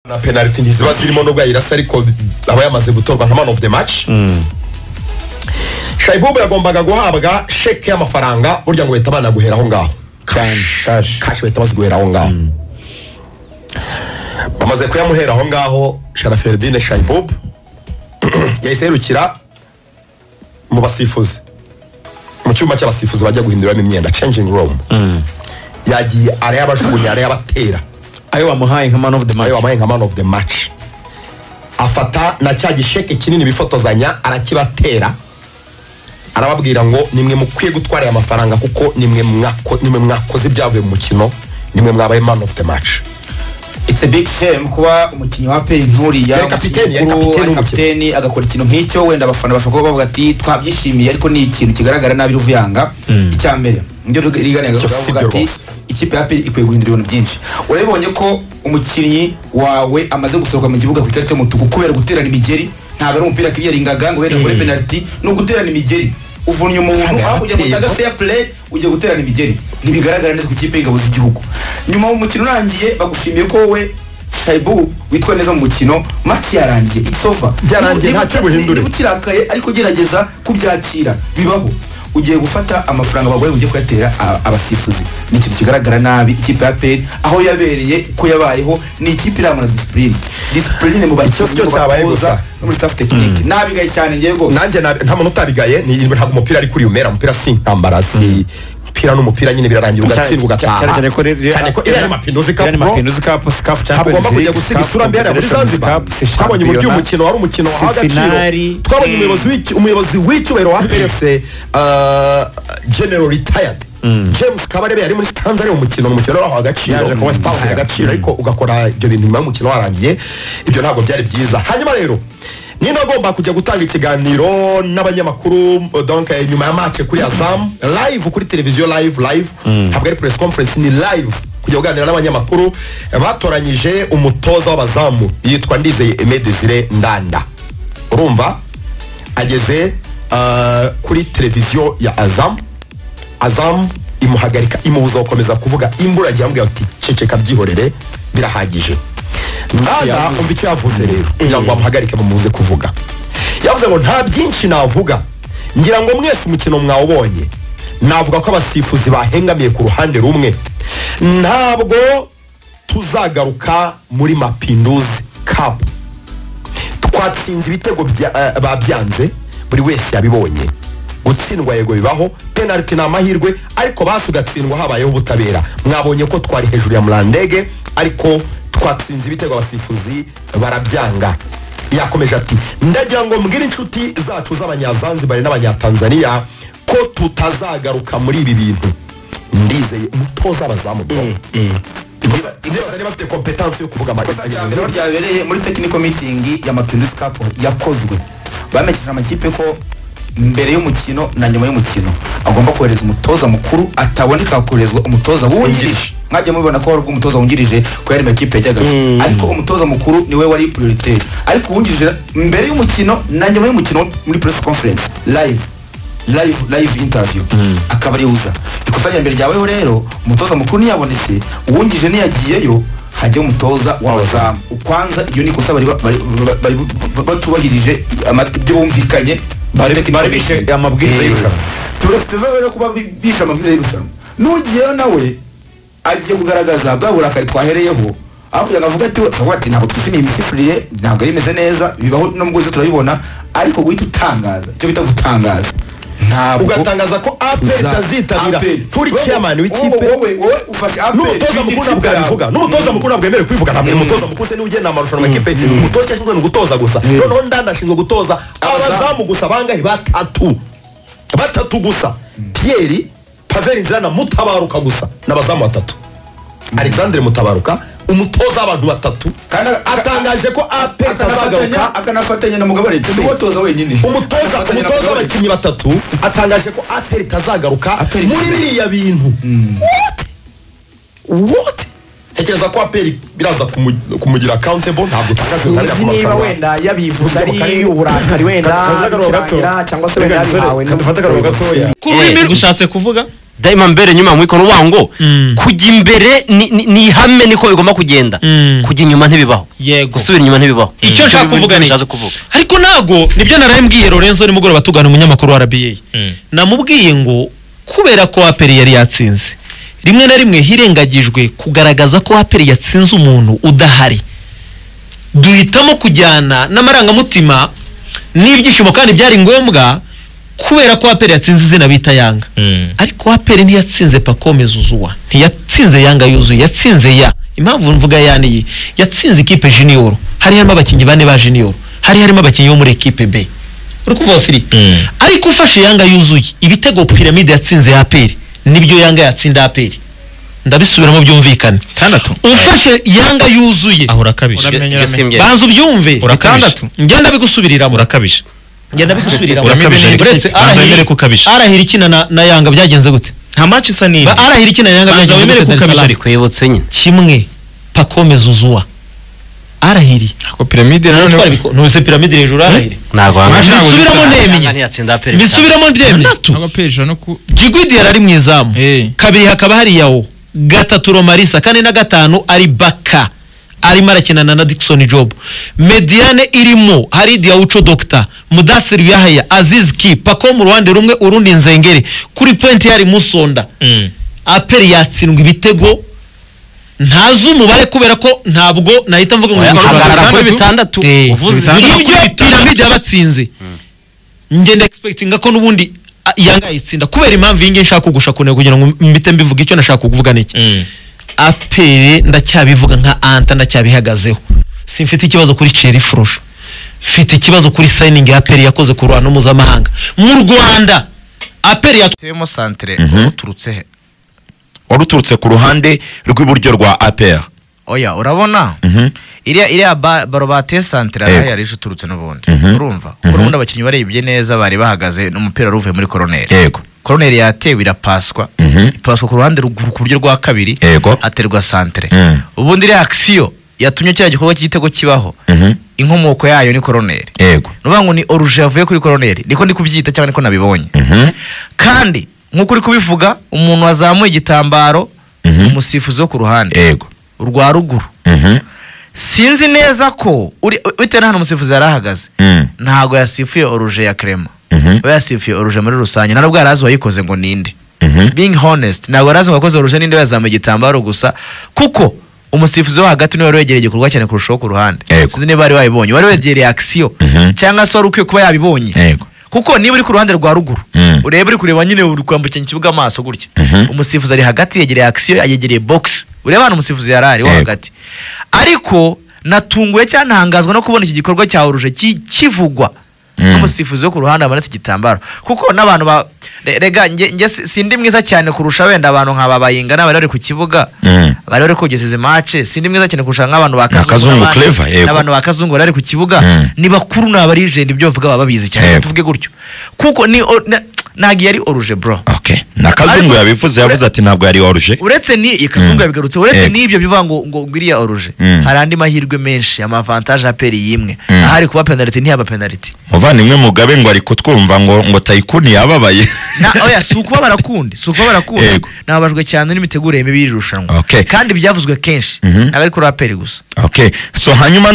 Na penalty ntiziba zirimo nubwo yayirasa, ariko aba yamaze gutorwa nka man of the match. Shaiboub yagombaga guhabwa sheke y'amafaranga, burya ngo bahita banaguhera aho ngaho. Cash. Cash bahita baziguhera aho ngaho. Bamaze kuyamuhera aho ngaho, Sharaferudine Shaiboub yahise yirukira mu basifuzi, mu cyumba cy'abasifuzi bajya guhinduramo imyenda, changing room. Yagiye arayabajugunya, arayabatera. Ayo bamuhaye nka man of the match. Ayo bamuhaye nka man of the match. Afata na cya gisheke kinini bifotozanya, arakibatera, arababwira ngo nimwe mukwiye gutwara aya mafaranga kuko nimwe mwakoze ibyavuye mu mukino, nimwe mwabaye man of the match. It's a big shame kuba umukinnyi wa APR nkuriya Yari kapiteni, yari kapiteni w'umukino. Kapiteni agakora ikintu nk'icyo. Wenda abafana bashobora kuba bavuga ati twabyishimiye, ariko ni ikintu kigaragara nabi ruvuyanga. Icya mbere nibyo rigana Icyo si avuga byo ati rwose. Ikipe ya APR ikwiye guhindura ibintu byinshi. Urabibonye ko umukinnyi wawe amaze gusohoka mu kibuga ku ikarita y'umutuku kubera guterana imigeri. Ntabwo ari umupira kiriyaringaga ngo wenda akore penalty, ni uguterana imigeri. Uvunnye umuntu Ntabwo aho kugira ngo yabateye. utange fair play, ugiye guterana imigeri. Ntibigaragara neza ku ikipe y'ingabo z'igihugu. Nyuma umukino urangiye, bagushimiye ko wowe Shaiboub witwa neza mu mukino. Match yarangiye, it's over. Byarangiye, Niba ntacyo buhindure. niba ukirakaye ariko gerageza kubyakira, bibaho. Ugiye gufata amafaranga baguhaye ugiye kuyatera abasifuzi, ni ikintu kigaragara nabi. Ikipe ya APR aho yabereye ko yabayeho ni ikipe irangwa na discipline, discipline mu bakinnyi, Icyo mu cyabaye batoza, gusa. no muri staff technique. Nabigaye cyane ngewe rwose. Nanjye nta muntu utabigaye. Ni ntabwo umupira ari kuri umera, umupira si intambara, si umupira n'umupira nyine, birarangira ugatsindwa ugataha. Cyane cyane ko Cyane ko iriya ni Mapinduzi Cup, iriya ni bro. Mapinduzi Cup, si CAF Ntabwo Champions ugomba kujya League, gusiga CAF isura mbi hariya muri Confederations Zanzibar. Cup, si Twabonye uburyo shampiyona. umukino wari umukino wahawe agaciro. Finali. Twabonye umuyobozi w'icyubahiro wa APRFC, General retired James Kabarebe, yari muri stand ari mu mukino. Ni umukino wahawe agaciro, Yaje kuba bawahaye agaciro, ariko ugakora ibyo bintu nyuma y'umukino warangiye, ibyo ntabwo byari byiza. Hanyuma rero nina agomba kujya gutanga ikiganiro n'abanyamakuru, donc nyuma ya match kuri Azam live, kuri televiziyo live, live, ntabwo ari press conference, ni live, kujya kuganira n'abanyamakuru. Batoranyije umutoza w'abazamu yitwa Ndizeye Aimé Desire Ndanda. Urumva ageze kuri televiziyo ya Azam, Azam imuhagarika, imubuza gukomeza kuvuga imburagihe, amubwira ati ceceka, byihorere, birahagije. Ndanda, umva icyo yavuze rero kugira ngo bamuhagarike bamubuze kuvuga. Yavuze ngo nta byinshi navuga, ngira ngo mwese umukino mwawubonye. Navuga ko abasifuzi bahengamiye ku ruhande rumwe. Ntabwo tuzagaruka muri Mapinduzi Cup. Twatsinze ibitego babyanze, buri wese yabibonye. Gutsindwa yego bibaho, penalty ni amahirwe, ariko basi ugatsindwa habayeho ubutabera. Mwabonye ko twari hejuru ya Mlandege, ariko twatsinze ibitego abasifuzi barabyanga. Yakomeje ati ndagira ngo mbwire inshuti zacu z'abanyazanzibari n'abanyatanzania ko tutazagaruka muri ibi bintu. Ndizeye umutoza abazamu, bro. Niba bari bafite compétence yo kuvuga Ikosa rya mbere ryabereye muri technical meeting ya Mapinduzi Cup yakozwe, bamenyesheje amakipe ko mbere y'umukino na nyuma y'umukino agomba kohereza umutoza mukuru, ataboneka hakoherezwa umutoza wungirije. Mwagiye mubibona ko wari umutoza wungirije ko yari makipe yajyaga, ariko umutoza mukuru niwe wari prioritaire, ariko uwungirije mbere y'umukino na nyuma y'umukino muri press conference live, live, live interview, akaba ari uza. Ikosa rya mbere ryaweho rero, umutoza mukuru ntiyabonetse, uwungirije ntiyagiyeyo, hajya umutoza w'abazamu. Kwanza iryo ni ikosa bari batubahirije ibyo bumvikanye. Bari bishe amabwiriza y'irushanwa. Tuve rero kuba bishe amabwiriza y'irushanwa, n'ugiyeyo nawe agiye kugaragaza bwa burakari twahereyeho, aho kugira ngo avuge ati, avuga ati ntabwo twishimiye imisifurire, ntabwo ari imeze neza, bibaho no mu bwose turabibona, ariko guhita utangaza icyo bita gutangaza ntabwo Ugatangaza ko APR itazitabira APR. turi chairman w'ikipe. Wowe ufashe APR N'umutoza mukuru ntabwo yabivuga, n'umutoza mukuru ntabwo yemerewe kubivuga. Ntabwo umutoza mukuru se niwe ugenda amarushanwa y'ikipe? Umutoza ashinzwe ni ugutoza gusa. Noneho Ndanda ashinzwe gutoza abazamu gusa. Bangahe? Batatu, batatu gusa: Pierre Pavel Nzira na Mutabaruka gusa, n'abazamu batatu, Alexandre Mutabaruka. Umutoza w'abantu batatu Kandi atangaje ko APR akanafatanya itazagaruka. Akanafatanya na Mugabane, si umutoza wenyine. Umutoza Akanafatanya na umutoza Mugabane. w'abakinnyi batatu atangaje ko APR itazagaruka APR muri biriya bintu. What? What? Tekereza ko APR biraza kumugira accountable. Ntabwo takaje Sinzi niba wenda yabivuze ari uburakari, wenda bikirangira, cyangwa se wenda yabihawe Kadufate akaruhuko gatoya. Ku rurimi ushatse kuvuga. Daima mbere nyuma mwiko nuvuga ngo kujya imbere ni ihame niko bigomba kugenda. Kujya inyuma ntibibaho. Yego. Gusubira inyuma ntibibaho. Icyo nshaka kuvuga ni ariko nago nibyo narambwiye Lorenzo nimugoroba tugana umunyamakuru wa RBA. Namubwiye ngo kubera ko APR yari yatsinze rimwe na rimwe hirengagijwe kugaragaza ko APR yatsinze umuntu udahari. Duhitamo kujyana n'amarangamutima n'ibyishimo kandi byari ngombwa kubera ko APR yatsinze izina bita Yanga. Ariko APR ntiyatsinze Pacome Zouzoua, ntiyatsinze Yanga yuzuye, yatsinze ya. Impamvu mvuga ya ni yatsinze ikipe junior, hari harimo abakinnyi bane ba junior, hari harimo abakinnyi bo muri equipe B. Uri kuvuga siri? Ariko ufashe Yanga yuzuye, ibitego Pyramide yatsinze APR, nibyo Yanga yatsinda APR. Ndabisubiramo byumvikane. 6. Ufashe Yanga yuzuye. Aho urakabije. Banza ubyumve. Urakabije. Ngenda bigusubiriramo. Urakabije. Ngenda bigusubiriramo. Urakabije. Uretse Arahira ikina na Yanga byagenze gute? Nta match isa n'indi. Arahira ikina na Yanga byagenze gute? Kukabije ariko kwibutse nyine. Kimwe Pacome Zouzoua. Arahiri. Ko Pyramide nanone nuse Pyramide hejuru Arahiri. Ntago Misubiramo nemye. Misubiramo nemye. Ntago peje no ku Jigwidi yarari mu izamu. Kabiri hakaba hari yawo. Gatatu Romarisa, kane na gatanu ari Baka. Arimo arakinana na Dickson Job. Mediane irimo hari Diaucho Doctor, Mudathir Yahya, Aziz Ki, Pacome mu ruhande rumwe urundi Nzengere. Kuri point yari Musonda. APR yatsindwa ibitego ntazi umubare kubera ko ntabwo nahita mvuga ngo hagarara kuri bitandatu uvuze ibyo Pyramide yabatsinze. Ngenda expectinga ko nubundi Yanga yitsinda kubera impamvu iyi ngiye nshaka kugusha kunego kugira ngo mbite mbivuga icyo nashaka kuvuga niki. APR ndacyabivuga nka Anta ndacyabihagazeho. Simfite ikibazo kuri Thierry Froger. Mfite ikibazo kuri signing ya APR yakoze ku ruhando mpuzamahanga. Mu Rwanda APR yateyemo centre uturutse he? Waruturutse ku ruhande rw'iburyo rwa APR. Oya urabona iriya baro bateye centre yari uturutse n'ubundi. Urumva ubundi abakinnyi barebye neza bari bahagaze n'umupira ruvuye muri koroneri. Yego. Koroneri yatewe irapaswa. Ipaswa ku ruhande ruguru ku buryo rwa kabiri. Aterwa centre. Ubundi reaction yatumye cya gikorwa cy'igitego kibaho. Inkomoko yayo ni koroneri. Yego. Nuvuga ngo ni oruje yavuye kuri koroneri. Niko ndi kubyita cyangwa niko nabibonye. Kandi nkuko uri kubivuga umuntu wazamuye igitambaro umusifuzi wo ku ruhande. Yego. Urwa ruguru. Sinzi neza ko bitewe n'ahantu umusifuzi yarahagaze. Ntago yasifuye oruje ya Clement. We yasifuye oruje muri rusange. Nta nubwo yarazi wayikoze ngo ninde. Being honest, ntago yarazi ngo wakoze oruje ninde yazamuye igitambaro gusa kuko umusifuzi wo hagati niwe wari wegereye igikorwa cyane kurushaho ku ruhande. Sinzi niba bari wayibonye. Wari wegereye action cyangwa se wari ukwiye kuba yabibonye. Kuko niba uri ku ruhande rwa ruguru ureba uri kureba nyine uri kwambukanya ikibuga amaso gutya. Umusifuzi ari hagati yegereye action yegereye box. Ureba hano umusifuzi yarari wo hagati. Ariko natunguye cyane ntangazwa no kubona iki gikorwa cya oruje kivugwa n'umusifuzi wo ku ruhande amanitse igitambaro. Kuko n'abantu ba rega nge sindi mwiza cyane kurusha wenda abantu nka babayinga n'abari bari ku kibuga bari bari kogeza izi match, sindi mwiza cyane kurusha nk'abantu ba Kazungu Clever n'abantu ba Kazungu bari ku kibuga ni bakuru n'abarijende ibyo bavuga baba babizi cyane tuvuge gutyo. Kuko ni ntabwo yari oruje bro. Okay. Na Kazungu yabivuze yavuze ati ntabwo yari oruje. Uretse ni Kazungu yabigarutse uretse n'ibyo bivuga ngo ngo ngiriya oruje. Hari andi mahirwe menshi amavantage APR yimwe. Ahari kuba penalty ntiyaba penalty. Muvandimwe Mugabe ngo ari kutwumva ngo ngo Tycoon yababaye. Na oya si ukuba barakundi, si ukuba barakundi. Nababajwe cyane n'imitegurire mibi y'irushanwa. Kandi byavuzwe kenshi. Ntabwo ari kuri APR gusa. Okay. So hanyuma